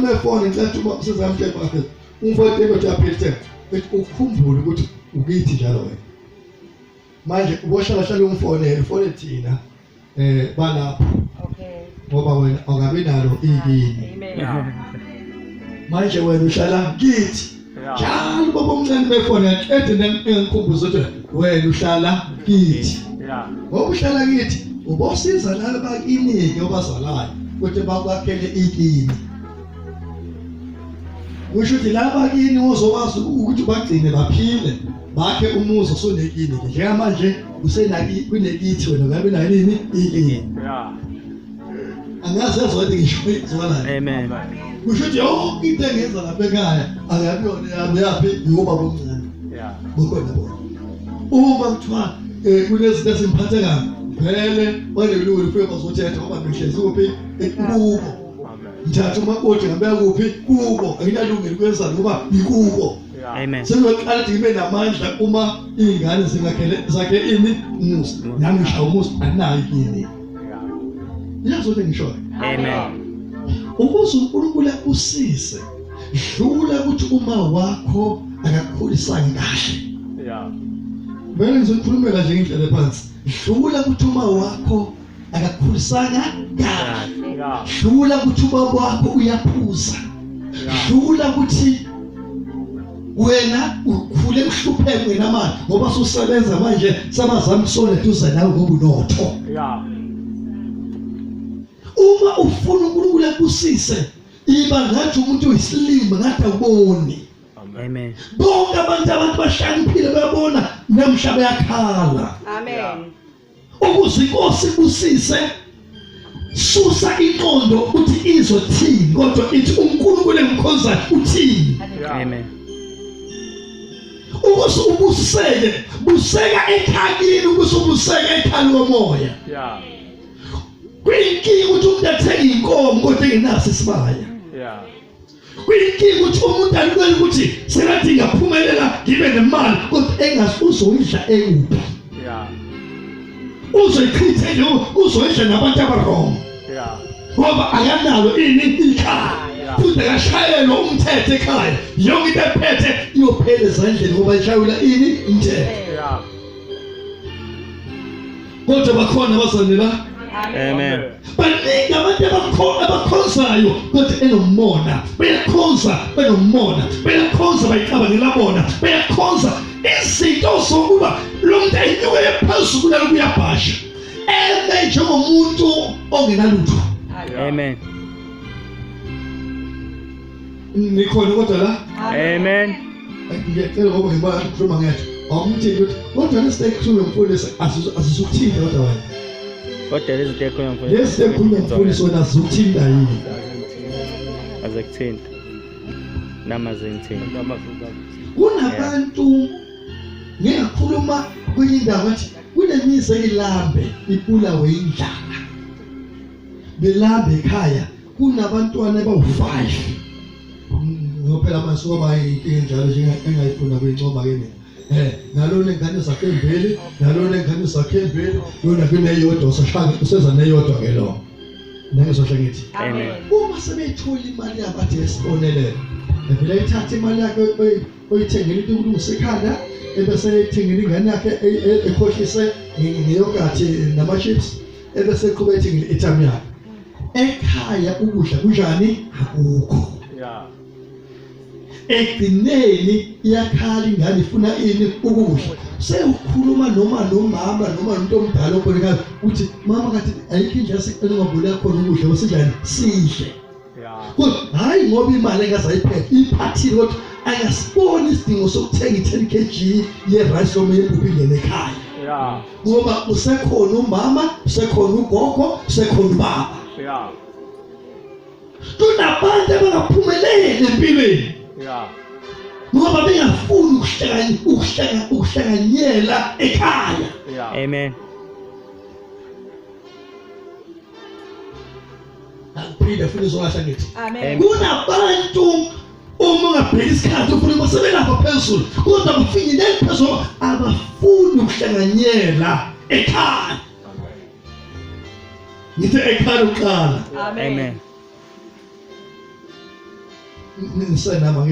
mefoni ngicela uma usezamhle bakhe umfowethu kodwa uyaphila ethi ukhumbule ukuthi ukithi njalo wena. Manje ubohlala hlala umfonele ufone thina balapho. Okay. Ngoba wena awukabi nalo ikini. Amen. Manje wena uhlala kithi. Njalo baba omncane befona qede engikhumbuza ukuthi wena uhlala kithi. Ngoba uhlala kithi ubosiza laba bakinike obazalayo ukuthi bakwakhele ikini. Kusho ukuthi laba kini uzokwazi ukuthi bagcine baphile bakhe umuzi osunekini njengamanje usenaki kunekithi wena ngabe nayo nini ikini. Angazi ezwa ngisho izwalayo. Amen. Kusho ukuthi yonke into engenza lapha ekhaya akuyona yami yaphi yobaba omncane. Bukhona bona. Uma kuthiwa kunezinto ezimphathe kabi vele banelungelo ufike bazothetha ngoba ngihlezi kuphi kubo. Ngithatha umakoti ngabeka kuphi kubo anginalungelo ukwenza ngoba ngikubo. Amen. Sekuyoqala ukuthi ngibe namandla uma iy'ngane zingakhele zakhe ini umuzi nami ngishaya umuzi anginayo ikini. Yazi ukuthi ngishoyo. Amen. Ukuze uNkulunkulu akusise dlula ukuthi uma wakho akakukhulisanga kahle. Vele ngizokhulumela nje indlela ephansi. Dlula ukuthi uma wakho akakukhulisanga kahle. Dlula ukuthi ubaba wakho uyaphuza. Dlula ukuthi wena ukhule uhlupheke wena manje ngoba ususebenza manje sabazama ukusona eduze nawe ngoba unotho. Uma ufuna uNkulunkulu akusise iba ngathi umuntu uyisilima ngathi awuboni. Amen. Bonke abantu bahlakaniphile bayabona namhla bayakhala. Amen. Ukuze inkosi ibusise susa inqondo ukuthi izothini kodwa ithi uNkulunkulu engimkhonzayo uthini. Amen. Ukuze ubuseke buseka ekhayeni ukuze ubuseke ekhaya lomoya. Kuyinkinga ukuthi umuntu athenge inkomo kodwa engenaso isibaya. Kuyinkinga ukuthi umuntu alibele ukuthi sengathi ngiyaphumelela ngibe nemali kodwa engazi uzoyidla ekuphi. Uzoyichitha nje uzoyidla nabantu abarong. Ngoba akanalo ini ikhaya. Futhi akashayelwa umthetho ekhaya. Yonke into ephethe iyophela ezandleni ngoba ishayelwa ini umthetho. Kodwa bakhona abazalwane la. Amen. Baningi abantu abakhonzayo kodwa enomona. Bayakhonza benomona. Bayakhonza bayicabangela bona. Bayakhonza izinto zokuba lo muntu enyukele phezulu kunaloku uyabhasha. Eme njengomuntu ongenalutho. Amen. Nikhona kodwa la? Amen. Ngiyacela ngoba ngibona ukukhuluma ngedwa. Awumthini ukuthi kodwa lesi ekhuluma mfundisi asizukuthinta kodwa wena. Kodwa lezi zinto ekhuluma mfundisi. Lesi ekhuluma mfundisi wena asizukuthinta yini? Azikuthinta. Nama zingithinta. Kunabantu ngingakhuluma kwenye indawo ngathi kunemizi eyilambe ibulawe indlala. Belambe ekhaya kunabantwana abawu5. Ngophela manje ngoba inkinga njalo nje engayifuna kuyincoma ke mina. Nalona ingane zakhe embili, nalona ingane zakhe embili, lona kuneyodwa usashaya useza neyodwa ke lo. Nangizosho ngithi. Amen. Uma sebeyithola imali yabo athi esibonelelo. Evele ithatha imali yakhe oyithengela into ukulungisa ekhanda ebese eyithengela ingane yakhe ekhohlise ngeyogathi nama chips ebese eqhubeka ethengela i-airtime yakhe. Ekhaya ukudla kunjani? Akukho. Ekugcineni iyakhala ingane ifuna ini ukudla. Sewukhuluma noma nomama noma umuntu omdala okhona ekhaya uthi mama kathi ayikho indlela engabulala khona ukudla osinjani sidle. Kodwa hayi ngoba imali engazayiphethe iphathile kodwa akasiboni isidingo sokuthenga i-10 kg ye-rice noma yempuphu ingene ekhaya. Ngoba usekhona umama, usekhona ugogo, usekhona ubaba. Kunabantu abangaphumeleli empilweni. Ngoba bengafuni ukuhlanganyela ekhaya. Amen. Akuphinde futhi uzokahla ngithi. Amen. Kunabantu uma ungabheka isikhathi ufuna basebelapha phezulu kodwa kufinyeleli phezulu abafuni ukuhlanganyela ekhaya. Ngithe ekhaya uqala. Amen. Amen. Ngisenama.